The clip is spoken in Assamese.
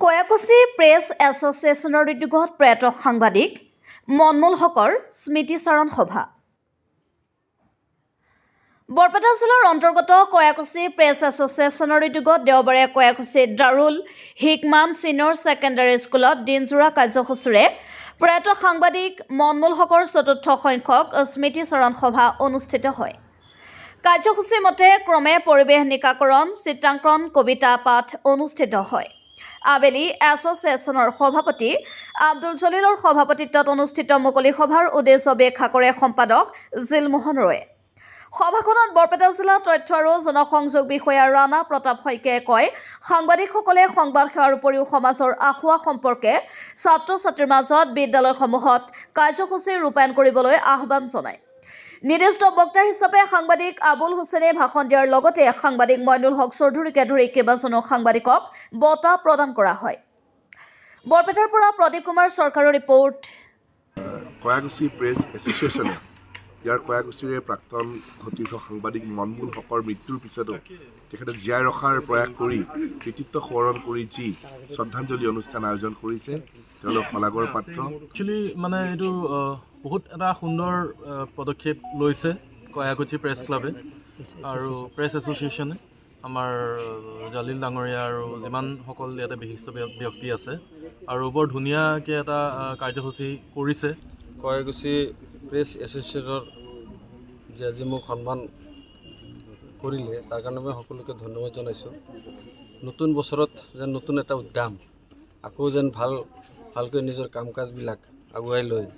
কয়াকুছি প্ৰেছ এছ'চিয়েশ্যনৰ উদ্যোগত প্ৰয়াত সাংবাদিক মনমুল হকৰ স্মৃতিচাৰণ সভা। বৰপেটা জিলাৰ অন্তৰ্গত কয়াকুছি প্ৰেছ এছ'চিয়েশ্যনৰ উদ্যোগত দেওবাৰে কয়াকুছি দাৰুল হিকমান ছিনিয়ৰ ছেকেণ্ডাৰী স্কুলত দিনজোৰা কাৰ্যসূচীৰে প্ৰয়াত সাংবাদিক মনমুল হকৰ চতুৰ্থ সংখ্যক স্মৃতিচাৰণ সভা অনুষ্ঠিত হয়। কাৰ্যসূচী মতে ক্ৰমে পৰিৱেশ নিকাকৰণ, চিত্ৰাংকন, কবিতা পাঠ অনুষ্ঠিত হয়। আবেলি এছ'চিয়েশ্যনৰ সভাপতি আব্দুল জলিলৰ সভাপতিত্বত অনুষ্ঠিত মুকলি সভাৰ উদ্দেশ্য ব্যাখ্যা কৰে সম্পাদক জিলমোহন ৰয়ে। সভাখনত বৰপেটা জিলা তথ্য আৰু জনসংযোগ বিষয়া ৰাণা প্ৰতাপ শইকীয়াই কয়, সাংবাদিকসকলে সংবাদ সেৱাৰ উপৰিও সমাজৰ আসোঁৱাহ সম্পৰ্কে ছাত্ৰ ছাত্ৰীৰ মাজত বিদ্যালয়সমূহত কাৰ্যসূচী ৰূপায়ণ কৰিবলৈ আহ্বান জনায়। নিৰ্দিষ্ট বক্তা হিচাপে সাংবাদিক আবুল হুছেইনে ভাষণ দিয়াৰ লগতে সাংবাদিক মইনুল হক চৌধুৰীকে ধৰি কেইবাজনো সাংবাদিকক বঁটা প্ৰদান কৰা হয়। বৰপেটাৰ পৰা প্ৰদীপ কুমাৰ চৰকাৰৰ ৰিপৰ্ট। কয়াকুছি প্ৰেছ এছ'চিয়েশ্যনে ইয়াৰ কয়াকুছিৰে প্ৰাক্তন সতীৰ্থ সাংবাদিক মনমুল হকৰ মৃত্যুৰ পিছতো তেখেতক জীয়াই ৰখাৰ প্ৰয়াস কৰি, কৃতিত্ব সোঁৱৰণ কৰি যি শ্ৰদ্ধাঞ্জলি অনুষ্ঠান আয়োজন কৰিছে, তেওঁলোক শলাগৰ পাত্ৰ। একচুৱেলি মানে এইটো বহুত এটা সুন্দৰ পদক্ষেপ লৈছে কয়াকুছি প্ৰেছ ক্লাবে আৰু প্ৰেছ এছ'চিয়েশ্যনে। আমাৰ জালিল ডাঙৰীয়া আৰু যিমানসকল ইয়াতে বিশিষ্ট ব্যক্তি আছে আৰু বৰ ধুনীয়াকৈ এটা কাৰ্যসূচী কৰিছে। কয়াকুছি প্ৰেছ এছ'চিয়েশ্যনৰ যে আজি মোক সন্মান কৰিলে, তাৰ কাৰণে মই সকলোকে ধন্যবাদ জনাইছোঁ। নতুন বছৰত যেন নতুন এটা উদ্যম, আকৌ যেন ভালকৈ নিজৰ কাম কাজবিলাক আগুৱাই লৈ